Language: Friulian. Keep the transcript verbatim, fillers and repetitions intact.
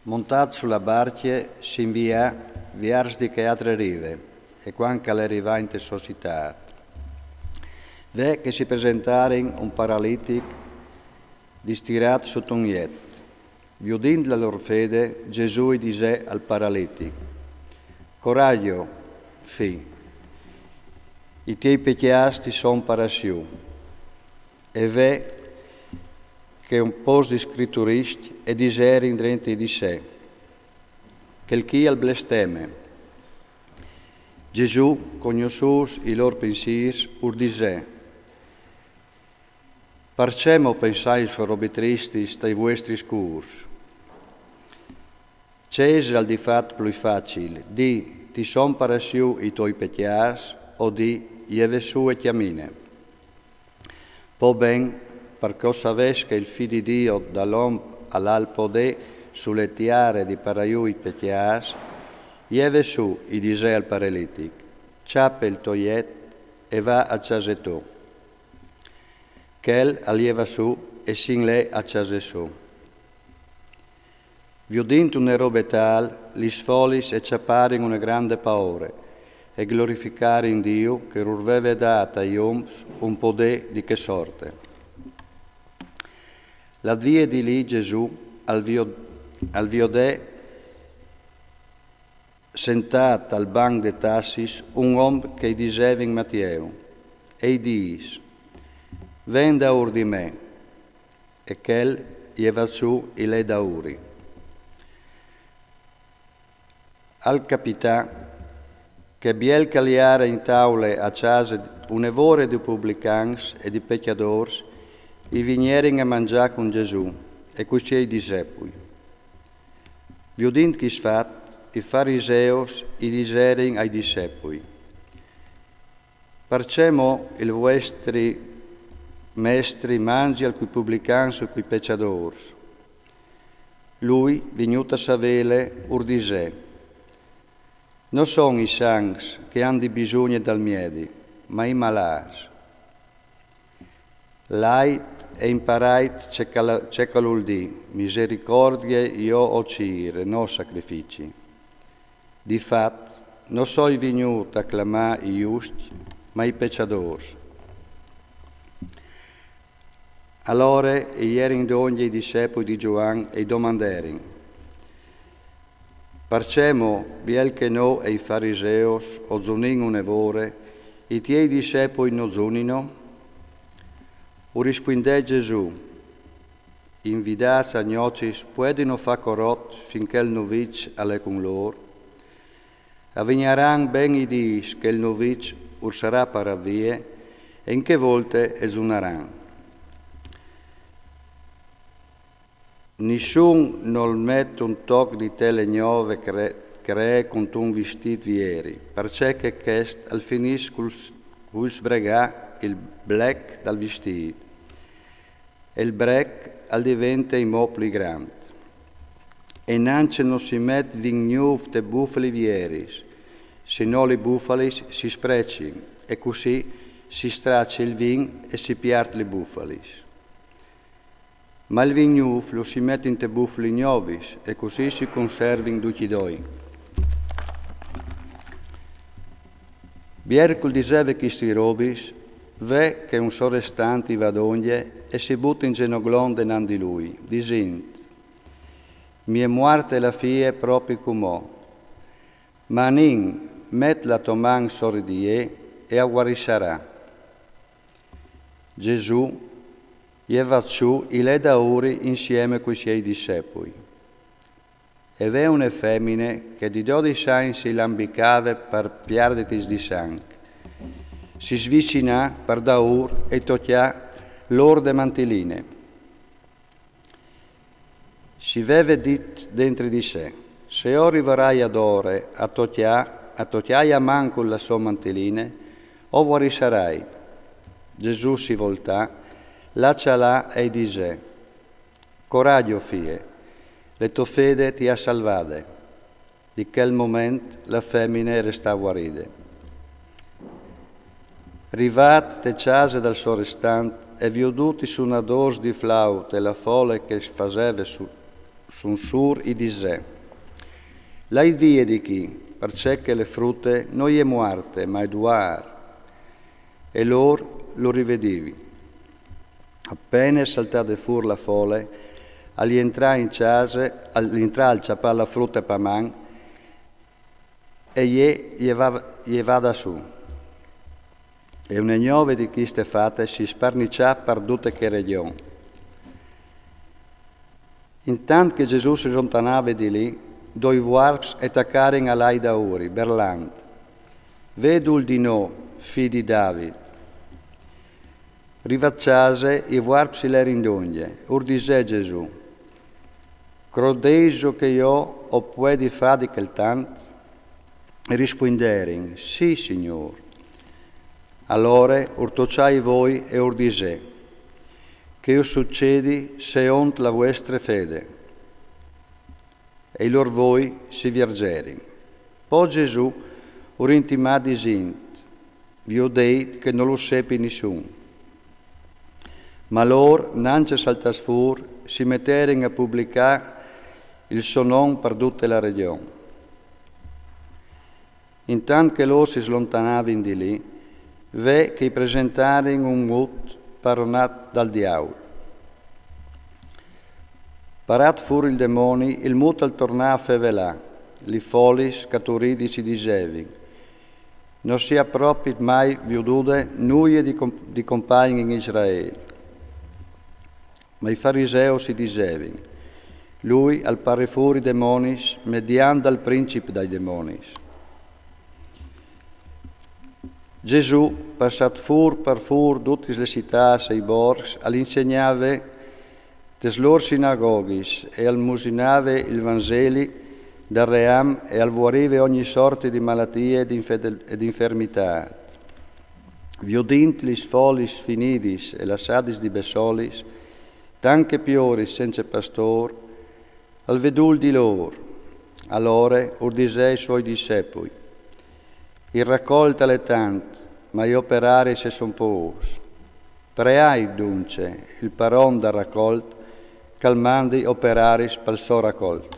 Montât su la barcje, si invià viers di chê altre rive, e cuant che al è rivât inte sô citât, ve che si presentarin un paralitic distirât sot un jet. Viodint la lôr fede, Jesù i disè al paralitic: «Coragjo, fi, i tiei pecjâts ti son parassù.» E ve che un pôcs di scrituristi e diserin drente di se: «Chel chi al blesteme.» Jesù, cognossûts i lôr pinsîrs, ur disè: «Parcè mo pensais robis tristis tai vuestris cûrs? Ce isal di fat plui facil, dî: ti son parassù i toi pecjâts, o dî: jeve sù e cjamine? Po ben, parcè che o savês che il Fi di Diu dal om al à il podê su le tiere di parâ jù i pecjâts, jeve sù, i disè al paralitic, cjape il to jet e va a cjase tô.» Chel al jevà sù e si 'n lè a cjase sô. Viodint une robe tâl, lis folis e cjaparin une grande paure, e glorificarin Diu che ur veve dât ai oms un podê di chê sorte. Ladie di li Jesù al vio-, al viodè sentât al banc de tassis un om che i disevin Matieu, e i dîs: «Ven daûr di me.» E chel i è vât sù, i lè daûri. Al capità che, biel che al jere in taule a cjase une vore di publicans e di pecjadôrs, i vignerin a mangjâ cun Jesù e cui siei discepui. Viodint chist fat, i fariseus i diserin ai discepui: «Parcè mo il vuestri mestri mangjal cui publicans e cui pecjadôrs?» Lui, vignût a savêle, ur disè: «No son i sans che a àn di bisugne dal miedi, ma i malâts. Lait e imparait ce che al, ce che al vûl dî: misericordie jo o cîr, no sacrifici. Di fat, no soi vignût a clamâ i juscj, ma i pecjadôrs.» Alore i jerin dongje i discepui di Gjoan e i domanderin: «Parcè mo, biel che nô e i fariseus o zunìn une vore, i tiei discepui no zunino?» Ur rispuindè Jesù: «Invidâts a gnocis puedino fâ corot fin che il noviç al è cun lôr? A vignaran ben i dîs che il noviç ur sarà parât vie, e in chê volte e zunaran. Nissun nol met un toc di tele gnove cre-, cree cuntun vistît vieri, parcè che chest al finìs cul s-, cul sbregâ il blec dal vistît, e il brec al divente inmò plui grant. E nancje no si met vin gnûf te bufalis vieris, se no lis bufalis si sprecin, e cussì si strace il vin e si piert lis bufalis. Ma il vin gnûf lu si met inte bufalis gnovis, e cussì si conservin ducj i doi.» Biel che ul diseve chestis robis, ve che un sorestant i va dongje e si bute in zenoglon denant di lui, disint: «Mi è muarte la fie propit cumò, ma nin, met la tô man sore di jê e a vuarissarà.» Jesù i è vât sù, i lè daûri insiemi cui siei discepui. E ve une femine che di dodis agns si lambicave par pierditis di sanc, si svicinà par daûr e i tocjà l'ôr de mantiline. Si veve dit dentri di se: «Se jo rivarai adore a tocjâ, a tocjâi almancul la sô mantiline, o vuarissarai.» Jesù si voltà, la cjalà e i disè: «Coragjo, fie, le tô fede ti à salvade.» Di chel moment la femine e restà vuaride. Rivât te cjase dal sorestant e viodût i sunadôrs di flaute e la fole che si faseve su-, Sunsur i disè: Lait vie di chi, parcè che le frute no je muarte, ma è duar. E lor lu rivedivin. Apene saltade fur la fole, al jentrà in cjase, al jentrà al cjapà la frute pa man, e je, je va, je vada su. E une gnove di chiste fate si sparnicjà par dute che regjon. Intant che Gesù si slontanave di li, doi vuarps e tacarin a lai dauri, berlant: Vedul di no, fi di David. Rivat cjase, i vuarps i lerin dongje, ur disè Gesù: Crodeiso che jo o puedi fà di chel tant? Rispuinderin: Sì, Signur. Alore ur tocjà i voi e ur disè: Che us sucedi seont la vuestre fede. E i lor voi si viergerin. Po Gesù ur intimà disint: Viodeit che no lu sepi nissun. Ma lor, nancje saltàs fur, si meterin a publicà il so non par dute la regjon. Intant che lor si slontanavin di li, ve che i presentarin un mut paronat dal diaul. Parat fur il demoni, il mut al tornà a fevelà, li folis, caturidis, i disevin: No si à propit mai viodude nuie di com-, di compagn in Israel. Ma i fariseus i disevin: Lui al pare fur i demonis mediant dal princip dai demonis. Gesù, passat fur par fur dutis le citâts e i borcs, al insegnave tes lôr sinagoghis e al musinave il Vanzeli dal ream e al vuarive ogni sorti di malatie e di infermitât. Viodint lis folis finidis e lassadis di bessolis, tant che pioris cence pastôr, al vedùl di lôr. Alore ur disè ai suoi dissepui: Il racolt al è tant, ma i operaris a son pôcs. Preait duncje il paron dal racolt che al mandi operaris pal so racolt.